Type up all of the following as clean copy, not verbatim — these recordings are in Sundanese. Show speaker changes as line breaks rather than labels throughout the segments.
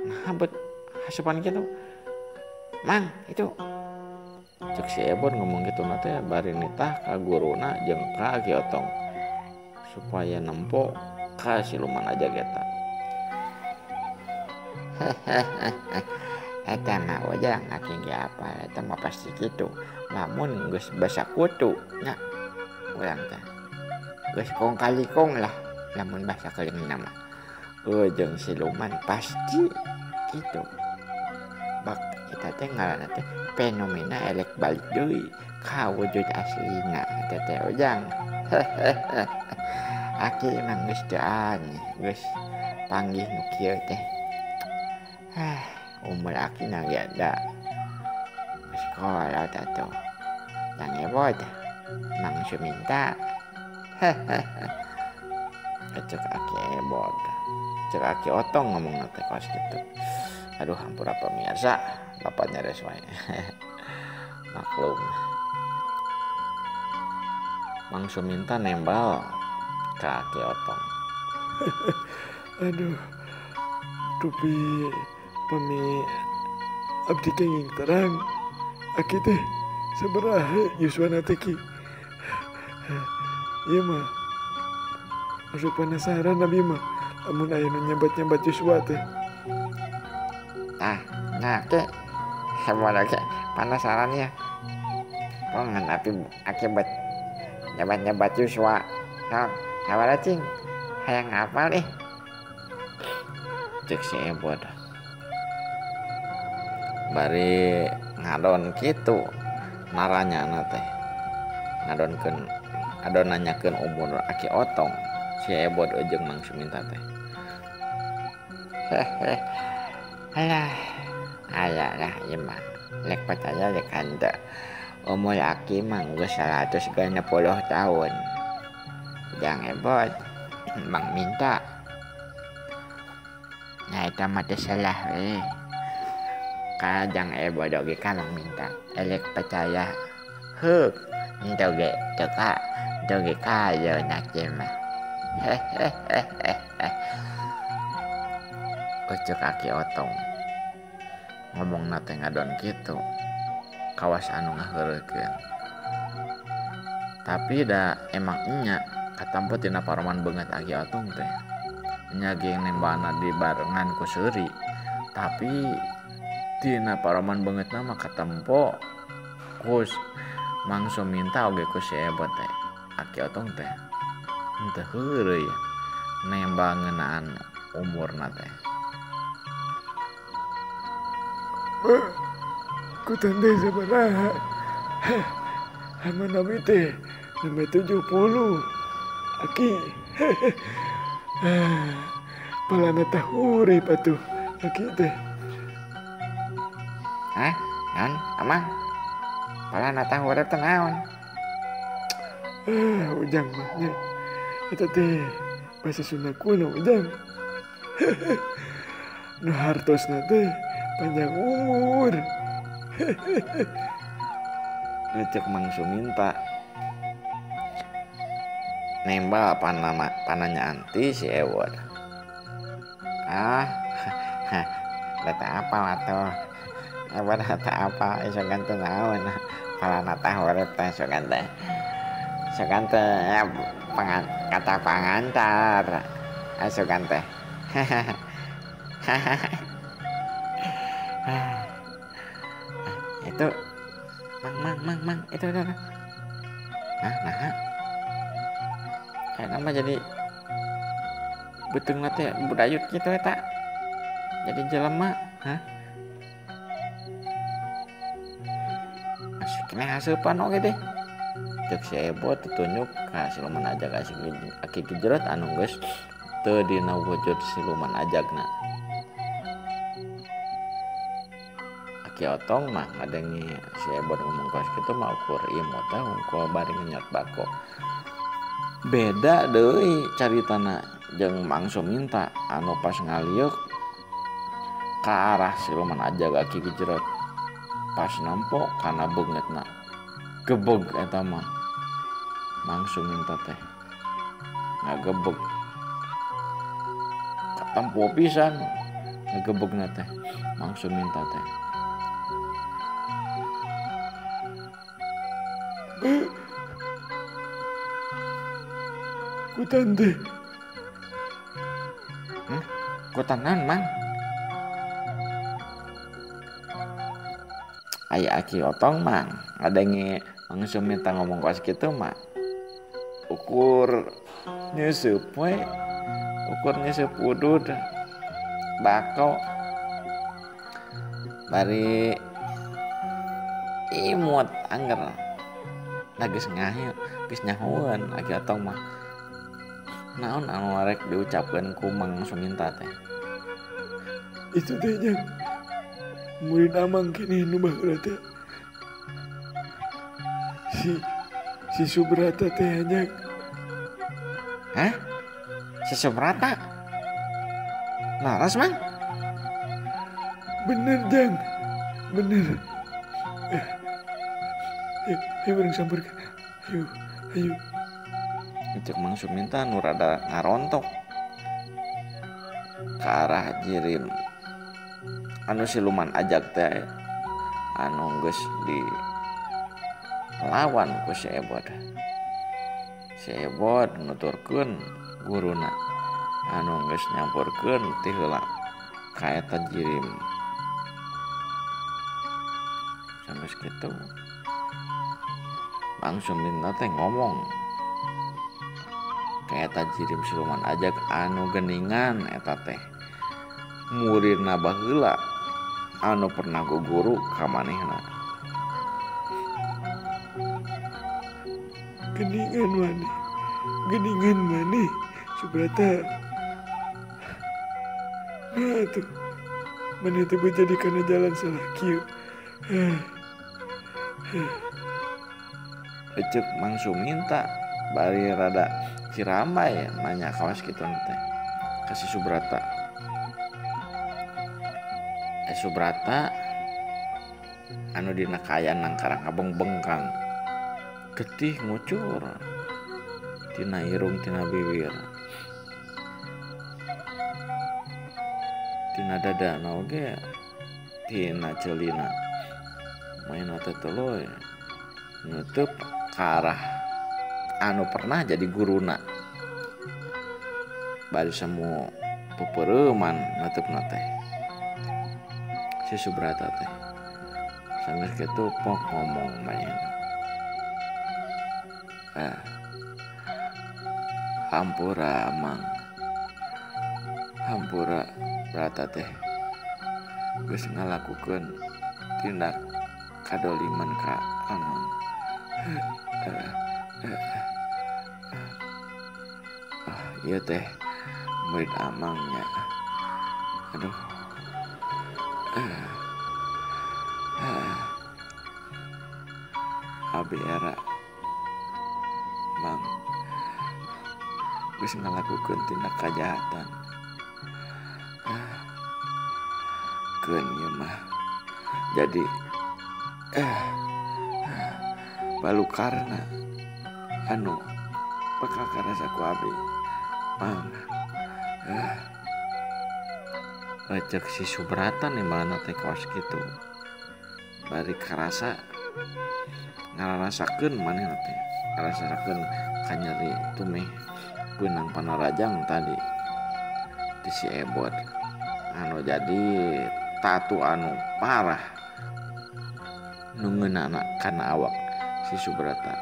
Nah bet hasupan kitu. Mang itu cek si Ebon ngomong gitu na teh bari nitah ka guruna jeung ka Aki Otong supaya nempo ka siluman ajag eta. Eta mah ujang aki ge apa eta mah pasti kitu. Lamun geus basakutu nya urang teh geus kong kali kong lah lamun basa keulingna mah. Jeung siluman pasti kitu. Bak eta teh ngaranna teh fenomena elek balik deui ka wujud aslina eta teh ujang. Aki emang geus teu aneh geus panggih nu kieu teh. Umur aki na ge da sekolah atuh. Jang Ebot Mang Suminta. Cek Aki Ebot, cek Aki Otong ngomong teh kos kitu. Aduh hampura pemirsa, bapak nyaris wae. Maklum. Mang Suminta nembal ka Aki Otong.
Aduh, dupi pami abdi kenging terang. Aki teh sabaraha yuswana teh ki. Ieu mah masuk penasaran abi mah lamun aya nu nyebat-nyebat yuswa teh.
Nah, nah ke heboh ke penasaran ya. Kongan api akibat nyebat-nyebat yuswa. Sok, sabaraha cing? Hayang apal ih. Cek si Ebot. Bari ngadon kitu naranyana teh. Ngadonkeun adon nanyakeun umur Aki Otong. Si Ebot jeung Mang Suminta teh. Hehe. Alah, aya lah ieu mah. Lek percaya lek henteu. Umur aki mah geus 160 tahun. Jang Ebot Mang Minta. Nah eta mah teu salah we. Ka Jang Ebot oge ka Mang Minta. Elek percaya heuk henteu ge teu ka teu ge kayeun aki mah. Hehehe. Cek Aki Otong ngomongna teh ngadon kitu kawas anu ngaheurekeun. Tapi da emang enya katampo tina paroman beungeut Aki Otong teh enya ge nembana dibarengan ku seuri, tapi tina paroman beungeutna mah katempo ku Mang Suminta oge ku si Ebot teh. Aki Otong teh henteu heureuy nemba ngeunaan umurna teh.
Ku tanda sabaraha. Aman abi teh nembe 70. Aki. Palana teh urip atuh aki teh.
Hah? Naon? Amang? Palana teh urip teh naon?
Ujang mah nya. Eta teh bahasa Sunda kuno ujang. Nu hartosna teh panjang umur.
Cek Mang Suminta nembal panama pananya anti si Ewod. Ah, data apa atuh? Ewod data apa? Isogan teh naon? Palana teh urip teh sogan teh. Sogan teh ya, kata pangantar. Sogan teh. Itu mang mang mang itu. Nah. Kayak nama jadi beuteungna teh budayut kitu eta. Jadi jelema, hah? Masih kena haseupan oge deh. Cek si Ebot tutunjuk ka siluman ajag Aki Gejrot anu geus teu dina wujud siluman ajagna. Aki Otong mah ngadengi si Ebot ngomong kos kitu mah ukur imut teh hungkul bari ngenyot bako. Beda deui caritana jeung Mang Suminta anu pas ngaliuk ka arah siluman ajag Aki Gejrot. Pas nampo kana beungeutna gebeg eta mah. Mang Suminta teh ngagebeg katempo pisan Ngagebegna teh Mang Suminta teh.
Kutan teh.
Hah? Kutan naon, Mang? Aya Aki Otong, Mang. Ngadenge Mang Suminta ngomong kos kitu mah. Ukur nyeusup we. Ukur nyeusup udud. Bako. Bari imut angger. Nah geus ngahil, geus nyahoeun Aki Otong mah. Naon anu arek diucapkeun ku Mang Suminta teh?
Itu teh jang. Murid amang kini nu baheula teh. Si Subrata teh jang.
Hah? Si Subrata? Laras, Mang?
Bener, Jang. Bener. Ayo bareng samperkeun. Ayo, ayo.
Cek Mang Suminta nu rada ngarontok ke arah jirim anu siluman ajag teh anu geus di lawan ku si Ebot. Si Ebot nuturkeun guruna anu geus nyampurkeun ti heula ka eta jirim. Sampai kitu Mang Suminta teh ngomong ka eta jirim siluman ajag anu geningan eta teh muridna baheula anu pernah guguru ka manehna.
Geningan maneh, geningan maneh Subrata. Nah tuh, maneh teh jadi kana jalan salah kieu.
Eceuk Mang Suminta bari rada ciramai nanya kawas kitu teh ka si Subrata. Subrata anu dina kaayaan nangkarang ngabeng-bengkang, getih ngucur tina irung tina bibir tina dadana oge tina ceulina maena teh tuluy nutup ka arah anu pernah jadi guruna. Bari semu pepereuman nutupna teh si Subrata teh. Sanggeus kitu pok ngomong manehna. Hampura Mang. Hampura Brata teh geus ngalakukeun tindak kadoliman ka Amang. Ieu teh murid Amang nya. Aduh. Abi era Mang geus ngalakukeun tindak kajahatan. Keun ieu mah jadi balukarna anu bakal karasa ku abi Mang. Recek si Subrata nih mana teh kaos kitu. Bari karasa ngararasakeun manehna teh. Ngararasakeun kanyeri tumeh peunang panarajang tadi di si Ebot anu jadi tatu anu parah nu ngeunana kana awak si Subrata.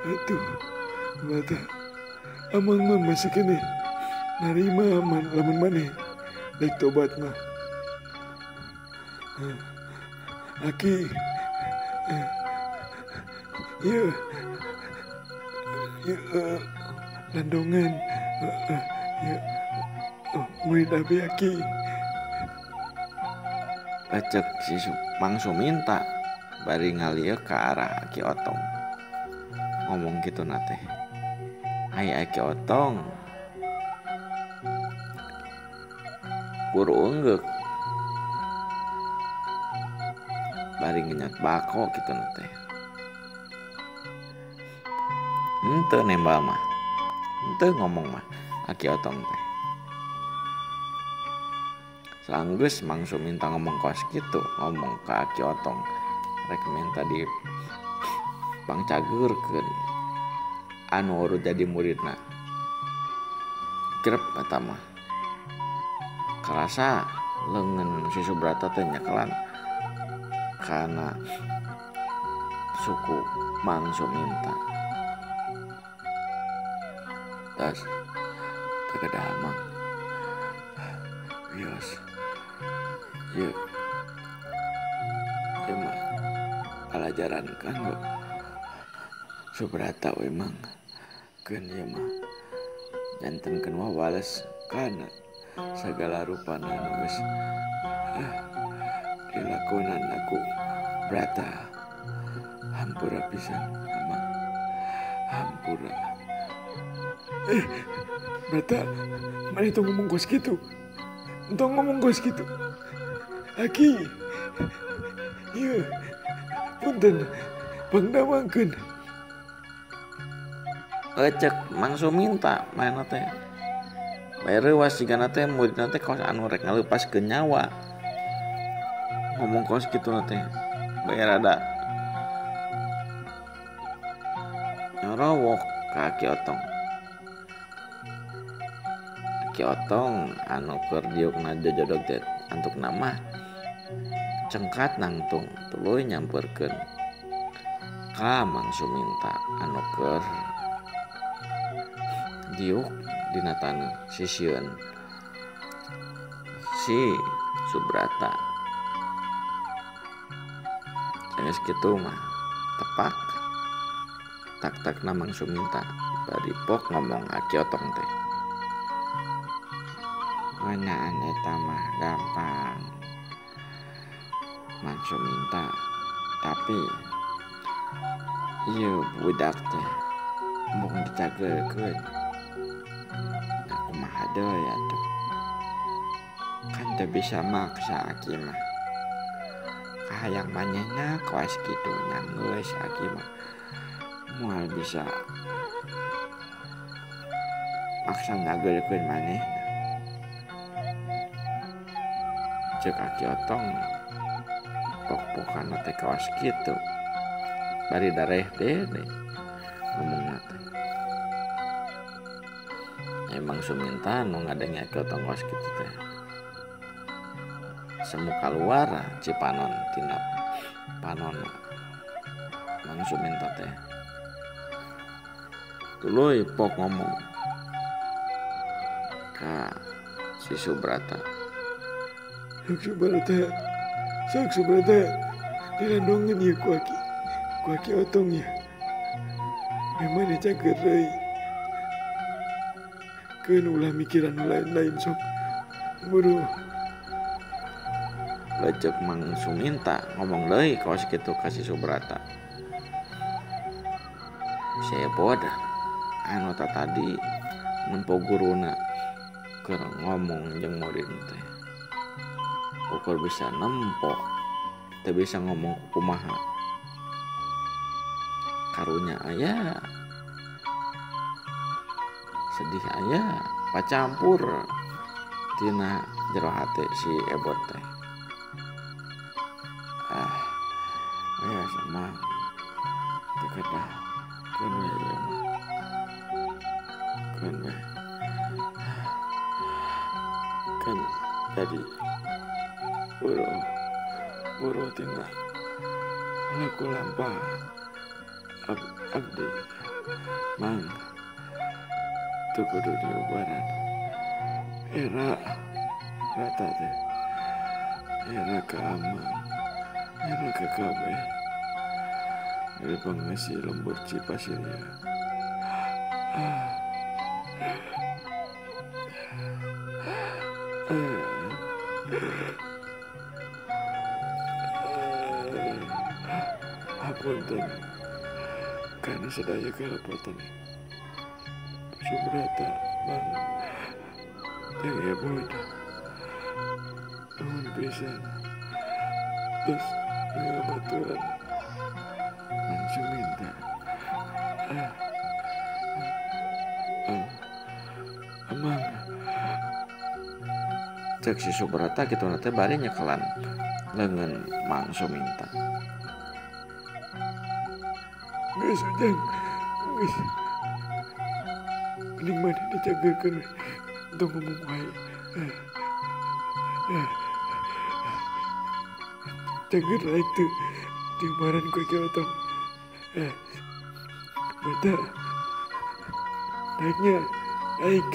Aduh, Brata, amang mah masih keneh narima aman lamun maneh daek tobat mah. Aki, ieu landongan, ieu murid abi aki.
Ecek si Mang Suminta bari ngalieu ka arah Aki Otong. Ngomong kitu na teh. Ai Aki Otong guru enggeuk bari ngenyot bako kitu na teh. Henteu nembal mah, henteu ngomong mah Aki Otong teh. Sanggeus Mang Suminta ngomong kos kitu, ngomong ka Aki Otong rek minta di pangcageurkeun anu urut jadi muridna. Grep eta mah. Karasa leungeun si Subrata teh nyekelan kana suku Mang Suminta. Tas teu kedah Mang.
Wios. Ieu. Ieu mah palajaran kanggo Subrata we Mang. Keun ieu mah jantenkeun wawales kana sagala rupana anu geus dilakonan aku Brata. Hampura pisan Amang. Hampura. Brata, maneh tong ngomong kos kitu. Entong ngomong kos kitu. Aki. Ieu. Punten. Pangdawangkeun.
Cek Mang Suminta manehna teh. Bae reuwas jigana teh muridna teh kaos anu rek ngalepaskeun nyawa. Ngomong kos kitu na teh. Bae rada nyorowok ka Aki Otong. Aki Otong anu keur diukna jojodog teh antukna mah cengkat nangtung tuluy nyamperkeun ka Mang Suminta anu keur diuk dina taneuh sisieun si Subrata. Geus kitu mah tepak tak-takna Mang Suminta bari pok ngomong Aki Otong teh. Ngeunaan eta mah gampang Mang Suminta, tapi ieu budak teh embung dicageurkeun. Nah kumaha deui atuh, kan teu bisa maksa Aki mah. Kahayang manehna kawas kitu nya geus Aki mah moal bisa maksa ngageurkeun manehna. Ceuk Aki Otong pok-pokan teh kawas kitu bari dareh deh ngomongna teh. Emang Suminta nu ngadenge Aki Otong kawas kitu teh semu kaluar cipanon tina panon Mang Suminta teh. Tuluy pok ngomong ka si Subrata.
Sok Subrata, sok Subrata, dirandongan ieu ku Aki, ku Aki Otong ya. Memang cager deui. Keun ulah mikiran nu lain-lain sok. Buru.
Lecek Mang Suminta ngomong deui kawas kitu ka si Subrata. Sebod anu tadi nempo guruna keur ngomong jeung murid teh. Ukur bisa nempo, teu bisa ngomong kumaha. Karunya aya, sedih aya, pacampur tina jero hate si Ebot teh. Ya sama teu kedah keun we ieu mah. Keun we.
Kan jadi buru tina laku lampah abdi Mang teu kudu diubaran. Era rata teh, era ka Amang, era ka kabeh dari pengisi lembur Cipasir ya. Hapunten kana sadaya kalepotan Subrata Mang jeung Ebot. Nuhun pisan tos ngabaturan Mang Suminta. Amang Cek si Subrata kitu na teh bari nyekelan leungeun Mang Suminta. Geus Ujang, geus. Mending maneh dicageurkeun we, tong ngomong wae. Cager laik teu diumaran ku Ki Otong. Mata naiknya naik.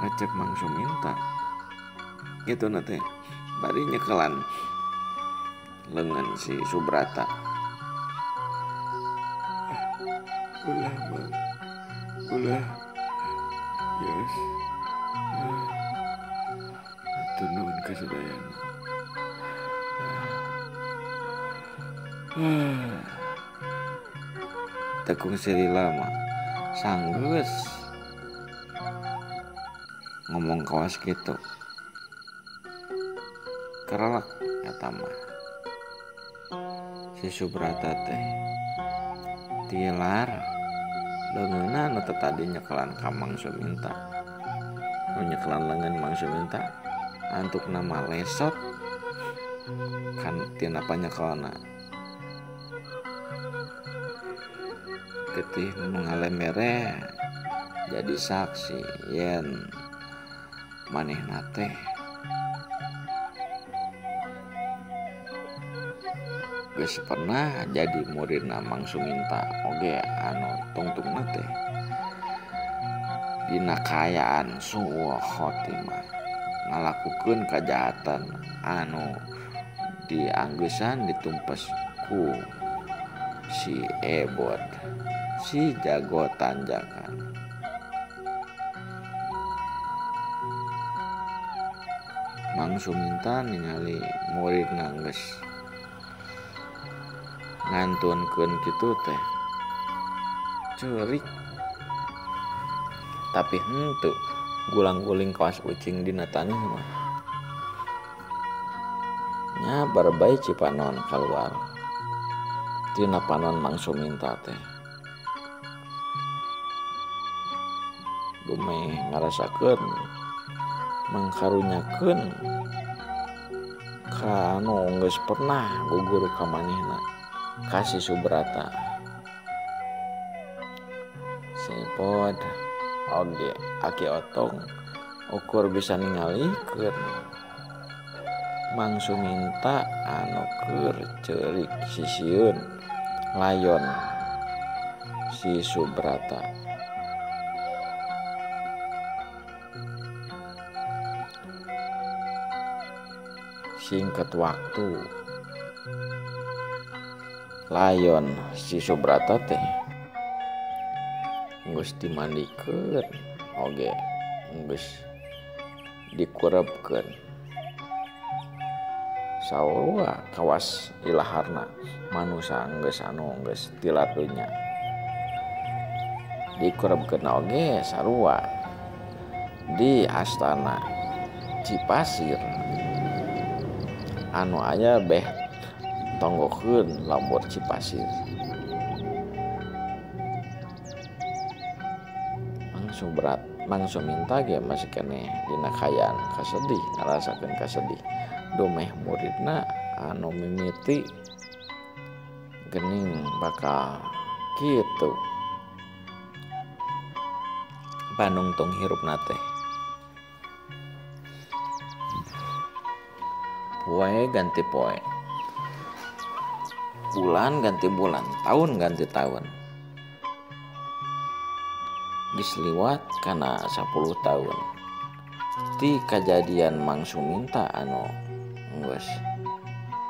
Acek Mang Suminta gitu na teh bari nyekelan leungeun si Subrata. Ulah Mang, ulah. Yes. Atur nuhun ka sadayana. Tekung silila mah sanggeus ngomong kawas kitu. Kerelek eta mah. Si Subrata teh tilar leungeunna nu teu tadi nyekelan ka Mang Suminta. Nu nyekelan leungeun Mang Suminta antukna mah lesot kan tina panyekelna. Getih nu ngalemere jadi saksi yen manehna teh geus pernah jadi muridna Mang Suminta oge anu tungtungna teh dina kaayaan suul khotimah ngalakukeun kajahatan anu dianggeusan ditumpes ku si Ebot si jago tanjakan. Mang Suminta ningali muridna geus ngantunkeun kitu teh ceurik tapi henteu gulang-guling kawas ucing dina taneuh mah. Nya barbai cipanon kaluar tina panon Mang Suminta teh. Dumeh ngarasakeun mangkarunyakeun ka anu geus pernah guguru ka manehna ka si Subrata. Sepod oge Aki Otong ukur bisa ningalikeun Mang Suminta anu keur ceurik sisieun layon si Subrata. Singkat waktu layon si Subrata teh geus dimandikeun oge geus dikurebkeun. Saurua kawas ilaharna manusa geus anu geus tilar dunya. Dikurebkeun oge sarua di astana Cipasir anu aya beh tonggokeun lambur Cipasir. Mang Suminta ge masih keneh dina kaayaan kasedih, ngarasakeun kasedih. Dumeh muridna anu mimiti geuning bakal kitu. Panungtung hirupna teh. Poe ganti poe, bulan ganti bulan, tahun ganti tahun. Geus liwat kana 10 tahun ti kajadian Mang Suminta anu geus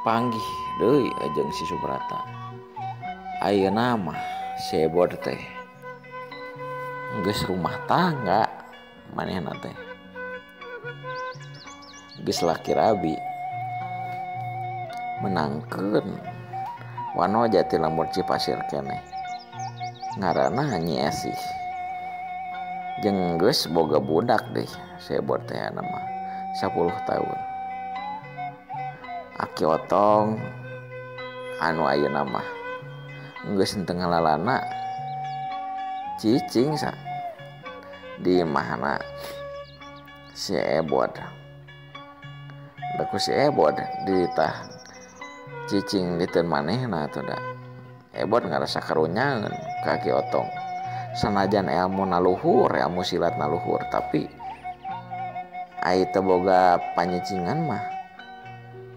panggih deui jeung si Subrata. Ayeuna mah si Ebot teh geus rumah tangga manehna teh. Geus laki rabi menangkeun wanoja ti lembur Cipasir keneh. Ngaranna Nyi Esih. Jeung geus boga budak deh si Ebot teh mah 10 tahun. Aki Otong anu ayeuna mah geus henteu ngalalana cicing sa di imahna Si Ebod. Da ku si Ebod ditah cicing diteun manehna atuh da. Ebod ngarasa karunyaeun ka Ki Otong. Sanajan ilmu naluhur, ilmu silat naluhur, tapi ai teu boga panyicingan mah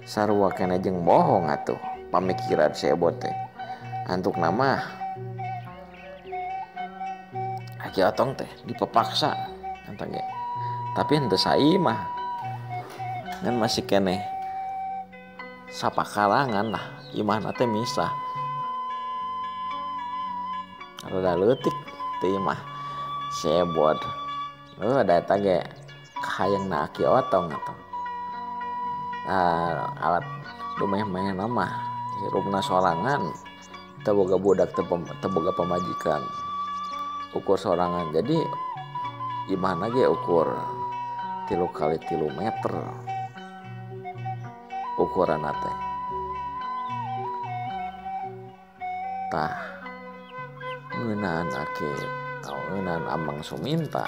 sarua keneh jeung bohong atuh pamikiran si Ebod teh. Antukna mah Ki Otong teh dipepaksa eta ge. Tapi henteu saimah. Ngan masih keneh sapakarangan lah, imahna teh misah. Rada leutik teh imah si Ebod. Heuh da eta ge kahayangna Ki Otong atuh. Alat dumeh-mehna mah hirupna sorangan, teu boga budak, teu boga pamajikan. Ukur sorangan, jadi imahna ge ukur 3 kali 3 meter ukuranna teh. Tah ngeunaan Aki ngeunaan Amang Suminta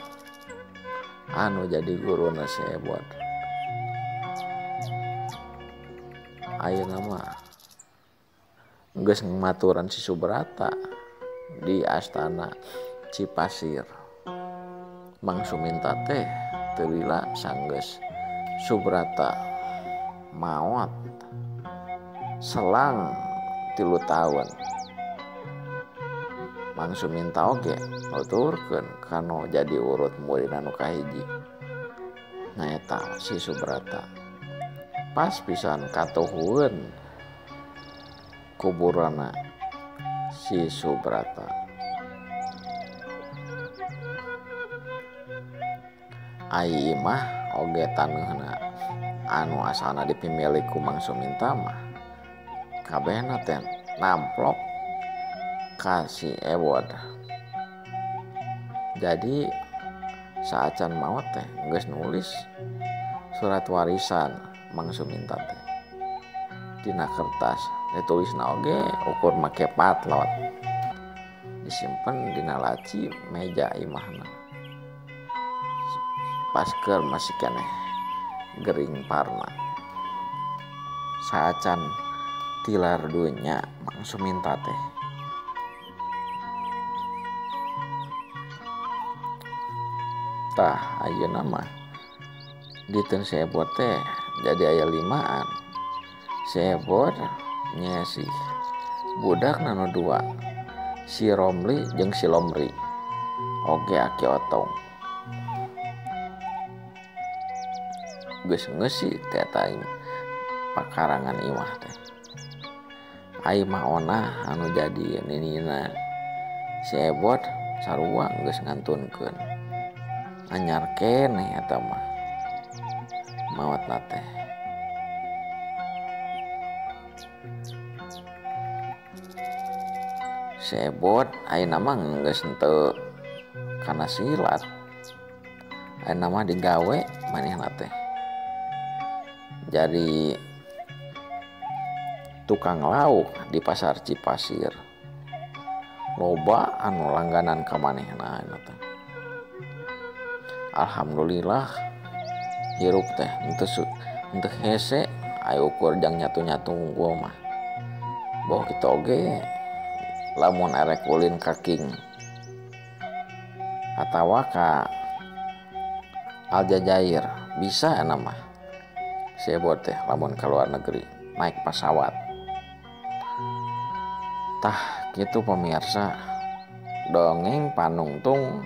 anu jadi guruna si Ebod. Ayeuna mah geus maturan si Subrata di astana Cipasir. Mang Suminta teh teu lila sanggeus Subrata maot selang 3 tahun. Mang Suminta oge nuturkeun kanu jadi urut murid anu kahiji. Nyaeta si Subrata. Pas pisan katuhueun kuburanna si Subrata. Ai imah oge taneuhna anu asalna dipimilik ku Mang Suminta mah kabehna teh namplok ka si Ebod. Jadi saacan maot teh geus nulis surat warisan Mang Suminta teh dina kertas, ditulisna oge ukur make patlot, disimpen dina laci meja imahna. Pasker masih keneh gering parna. Saacan tilar dunya Mang Suminta teh. Tah ayeuna mah diteun si Ebod teh jadi aya 5an. Si Ebod nyesih budakna nu 2, si Romli jeung si Lomri oge Aki Otong. Geus ngeusi teh eta pakarangan imah teh. Ai mah onah anu jadi ninina si Ebod sarua geus ngantunkeun. Anyar keneh eta mah maotna teh. Si Ebod ayeuna mah geus henteu kana silat. Ayeuna mah digawe manehna teh. Jadi tukang lauk di pasar Cipasir. Loba anu langganan ka manehna ayeuna teh. Alhamdulillah hirup teh henteu hese aya ukur jang nyatu-nyatu unggul mah. Boh kitu oge lamun erek ulin ka King atawa ka Aljazair bisa eta mah. Si Ebod teh lamun ka luar negeri naik pesawat. Tah kitu pemirsa dongeng panungtung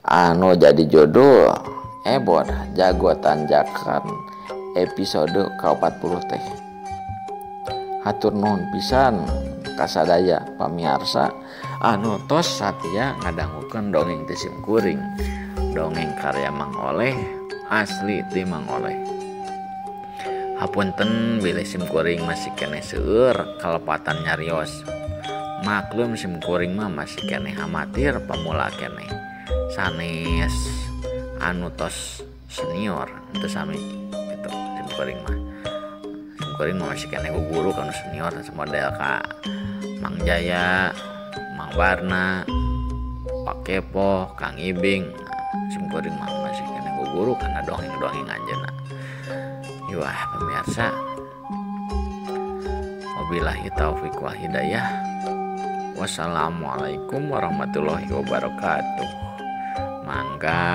anu jadi judul Ebod Jago Tanjakan episode ke-40 teh. Hatur nuhun pisan kasadaya pamirsa anu tos satia ngadangukeun dongeng ti simkuring. Dongeng karya Mang Oleh asli ti Mang Oleh. Hapunten bilih simkuring masih keneh seueur kalepatan nyarios. Maklum simkuring mah masih keneh amatir pamula keneh. Sanes anu tos senior teu sami kitu simkuring mah. Simkuring mah masih keneh guru kanu senior model ka Mang Jaya, Mang Barna, Pak Kepo, Kang Ibing. Simkuring mah masih keneh guru kana dongeng-dongeng anjeunna. Wah pemirsa, wabillahi taufik wal hidayah. Wassalamualaikum warahmatullahi wabarakatuh. Mangga.